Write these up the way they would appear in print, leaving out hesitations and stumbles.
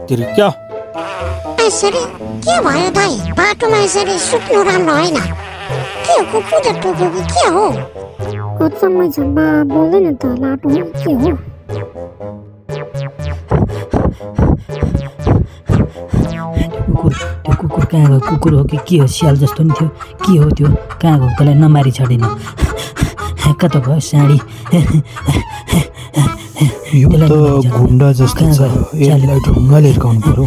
तेरी क्या यसरी के भयो दाइ? बाटोमा यसरी सुत्नु राम्रो होइन। के हो कुकुरले टोक्यो कि के हो? कच्चमै छ बा, बोल्दैन त लाटो हो के हो? त्यो कुकुर कहाँ गयो? कुकुर हो कि के हो? स्याल जस्तो नि थियो। के हो त्यो? कहाँ गयो? त्यसलाई नमारी छाडिन। कता भयो साडी? यो त गुन्डा जस्तो छ। यसलाई ढुङ्गाले हिर्काउनु पर्यो।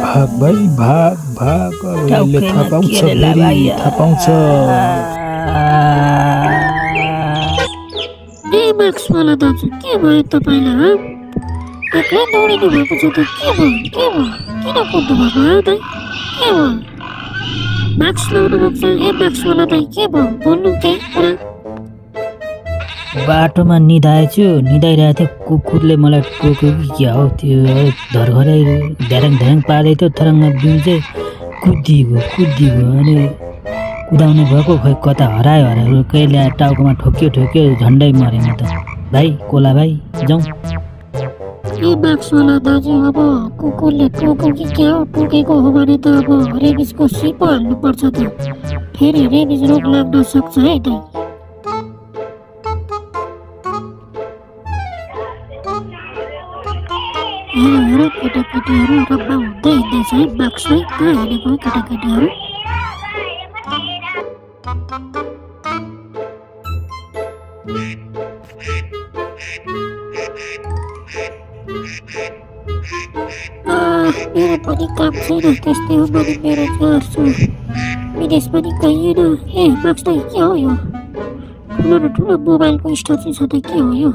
भाग भाइ भाग भाग। यसले थाहा पाउँछ, फेरि थाहा पाउँछ। म्याक्सवाला दाजु के भयो तपाईँलाई? एक्लै दौडिनु भएको छ त के भयो? के भयो? किन कुद्नु भएको हो दाइ? के भयो? म्याक्स लाउनु भएको छ। म्याक्सवाला दाइ के भयो? बोल्नु केही कुरा? बाटोमा निदाएछु, निदाइरहेको थियो। कुकुरले मलाई टोक्यो कि क्या हो? त्यो धरघरै ध्याराङ ध्याराङ पार्दै थियो। थरङ्ग बिउ चाहिँ कुदिगयो अनि कुदाउने भएको खै कता हरायो कहिले टाउकोमा ठोक्यो झन्डै मरे म त। भाइ कोला भाइ जाउँ। म्याक्सवाला दाजु अब कुकुरले टोक्यो कि क्या हो? टोकेको हो भने त अब रेबिजको सिपो हाल्नुपर्छ त। फेरि रेबिज रोग लाग्न सक्छ है दाइ। हेर केटाकेटीहरू रम्मा हुँदै हिँड्दैछ है म्याक्सलाई। कहाँ हिँडेको केटाकेटीहरू? मेरो पनि काम छैन, त्यस्तै हो। मैले मेरो गर्छु। विदेश पनि गइएन। म्याक्स दाइ के हो यो? ठुलो न ठुलो मोबाइलको स्ट्याचु छ त के हो यो?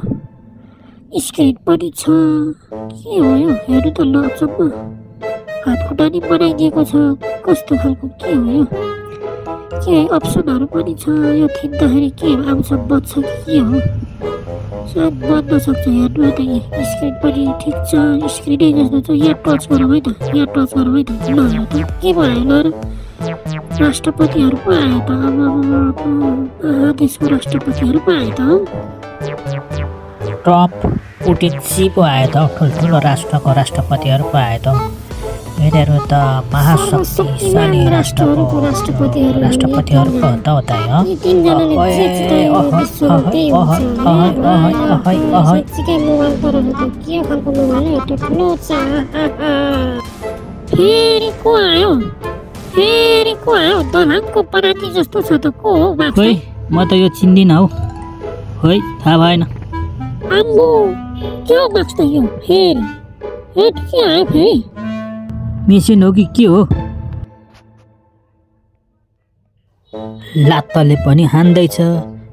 स्क्रिन पनि छ। के हो यो? हेर्नु त लचम्म हातखुट्टा नि बनाइदिएको छ। कस्तो खालको के हो यो? के अप्सनहरू पनि छ। यो थिच्दाखेरि के आउँछ, बज्छ कि के हो? सायद बन्न सक्छ। हेर्नु त स्क्रिन पनि ठिक छ। स्क्रिनै जस्तो छ। यहाँ टच गरौँ है त। यहाँ टच गरौँ है त। ल त के भयो ल? राष्ट्रपतिहरू पो आयो त। अब देशको राष्ट्रपतिहरू पो आयो त। ट्रम्प पुटिन सी पो आयो त। ठुल्ठुलो राष्ट्रको राष्ट्रपतिहरू पो आयो त। यिनीहरू त महाशक्तिशाली राष्ट्रपतिहरू पो हो त हो त। फेरि को आयो? दलानको पराती जस्तो छ त। को हो? खोइ म त यो चिन्दिनँ हौ। खोइ थाहा भएन। आम्बो के हो म्याक्स दाइ यो? फेरि के आयो फेरि? मिसिन हो कि के हो? लात्ताले पनि हान्दैछ।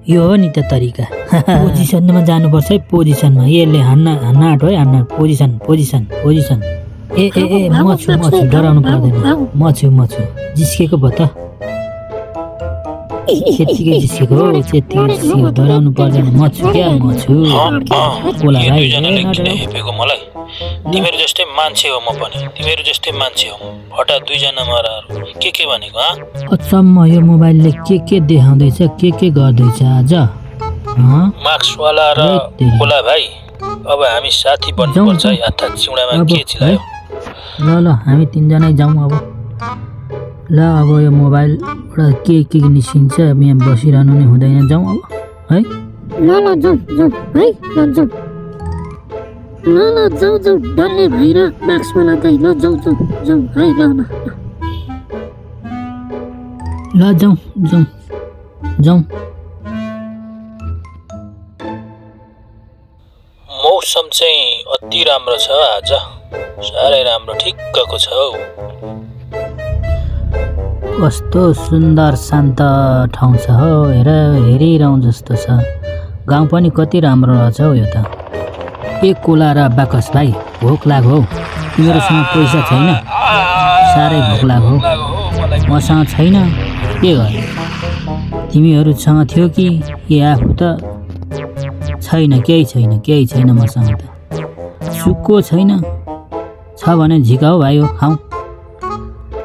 यो हो नि त तरिका। पोजिसनमा जानुपर्छ है। पोजिसनमा यसले हान्न आँट है। हान्न पोजिसन। ए म छु डराउनु पर्दैन। म छु जिस्केको भयो त। त्यतिकै जिस्केको हो। डराउनु पर्दैन। म छु कोला भाइ। तिमीहरू जस्तै मान्छे हो म पनि। तिमीहरू जस्तै मान्छे हो। हठात दुईजना मराहरू के भनेको? अचम्म यो मोबाइलले के देखाउँदैछ, के गर्दैछ आज? मार्क्सवाला र कोला भाइ अब हामी साथी बन्नुपर्छ है। हात चिउडामा के चिलायो? ल हामी तीनजना जाउँ अब। ल अब यो मोबाइलबाट के निस्किन्छ। यहाँ बसिरहनु नि हुँदैन। जाउँ अब है। ल जाउँ है। जाउँ डल्ले भाइ र म्याक्सवाला दाइ। ल जाउँ है। ल जाउँ। मौसम चाहिँ अति राम्रो छ आज। साह्रै राम्रो ठिक्कको छ हौ। कस्तो सुन्दर शान्त ठाउँ छ हौ। हेरिरहँ जस्तो छ। गाउँ पनि कति राम्रो रहेछ हौ यो त। एक कोला र बाकस भाइ भोक लाग्यो हौ। तिमीहरूसँग पैसा छैन? साह्रै भोक लाग्यो। मसँग छैन। के गर्ने? तिमीहरूसँग थियो कि आफू त छैन। केही छैन मसँग त। सुक्को छैन। छ भने झिकाऊ भाइ हो। खाउँ।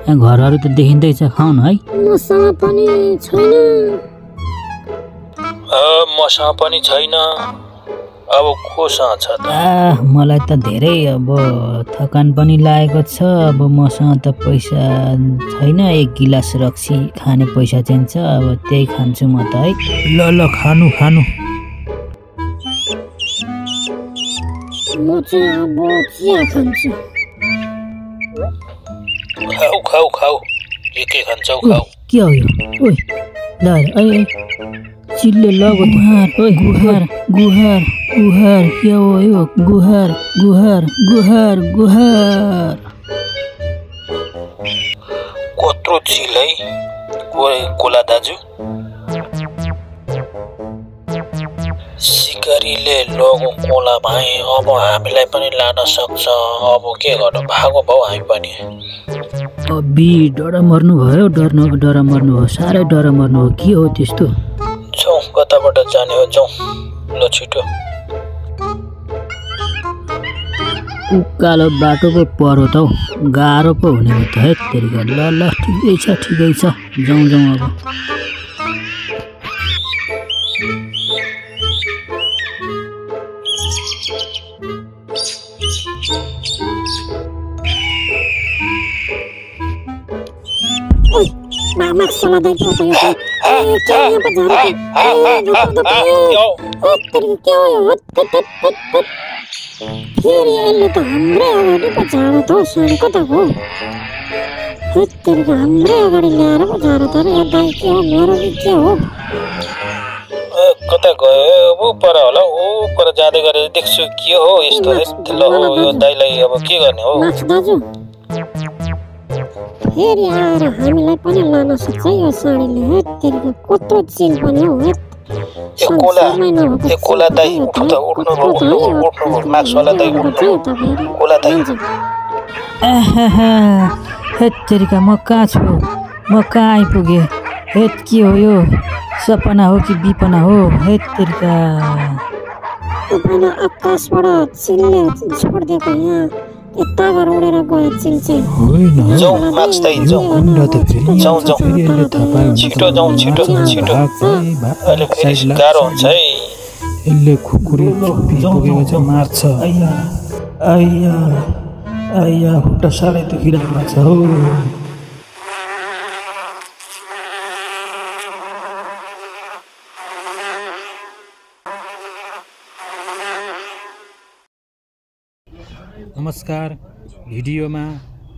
यहाँ घरहरू त देखिँदैछ। खाउँ न है। मसँग पनि छैन। अब कोसँग छ त? मलाई त धेरै अब थकान पनि लागेको छ। अब मसँग त पैसा छैन, 1 गिलास रक्सी खाने पैसा चाहिन्छ। अब त्यही खान्छु म त है। ल खानु खानु। म चाहिँ अब चिया खान्छु। खाऊ खाऊ, के खान्छौ खाऊ। के हो यो? ओइ ल ए चिल्ले लगो गुहार। ओइ गुहार गुहार गुहार, के हो यो? गुहार गुहार गुहार गुहार। कत्रो चिल है कोला दाजु। सिकारीले लगो कोला भाइ, अब हामीलाई पनि लान सक्छ। अब के गर्नु, भागो भाउ हामी पनि। अबि डर मर्नु भयो, डर मर्नु भयो, साह्रै डर मर्नु हो। के हो त्यस्तो? जाउँ, कताबाट जाने हो जाउँ। ल छिटो। उकालो बाटो पो पर्यो त हौ, गाह्रो पो हुने हो त है तेरिका। ल ठिकै छ जाउँ अब। माक्स वाला दाइ के हो यो? क्या यहाँ पे जा रहा है? क्या हो यो? फेरि यसले त हाम्रै अगाडि पो झारो त हौ। साँडको त हो। हाम्रै अगाडि ल्याएर पो झारो त यो दाइ। के हो मेरो कि के हो? कता गयो? ऊ पर होला, ऊ पर जाँदै गरेर देख्छु। के हो यस्तो? ल यो दाइलाई अब के गर्ने हो? माक्स दाजु फेरि आएर हामीलाई पनि लान सक्छ यो साडीले। कत्रो चिल पनि हो। कोला दाइ उठ्नु माक्सवाला दाइ कोला दाइ। तेरिका म कहाँ छु? म कहाँ आइपुगेँ? के हो यो? सपना हो कि विपना हो? तेरिका तपाईँले आकाशबाट चिलले छोडिदिएको यहाँ यताबाट उडेर गयो चिल चाहिँ। होइन जाउँ माक्स दाइ जाउँ। जाउँ छिटो जाउँ छिटो। अहिले फेरि गाह्रो हुन्छ है। यसले खुकुरी पुगेको चाहिँ मार्छ। आइया खुट्टा साह्रै दुखिरहेको छ हौ। नमस्कार। भिडियोमा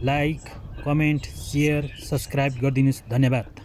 लाइक, कमेन्ट, सेयर, सब्सक्राइब गरिदिनुहोस्। धन्यवाद।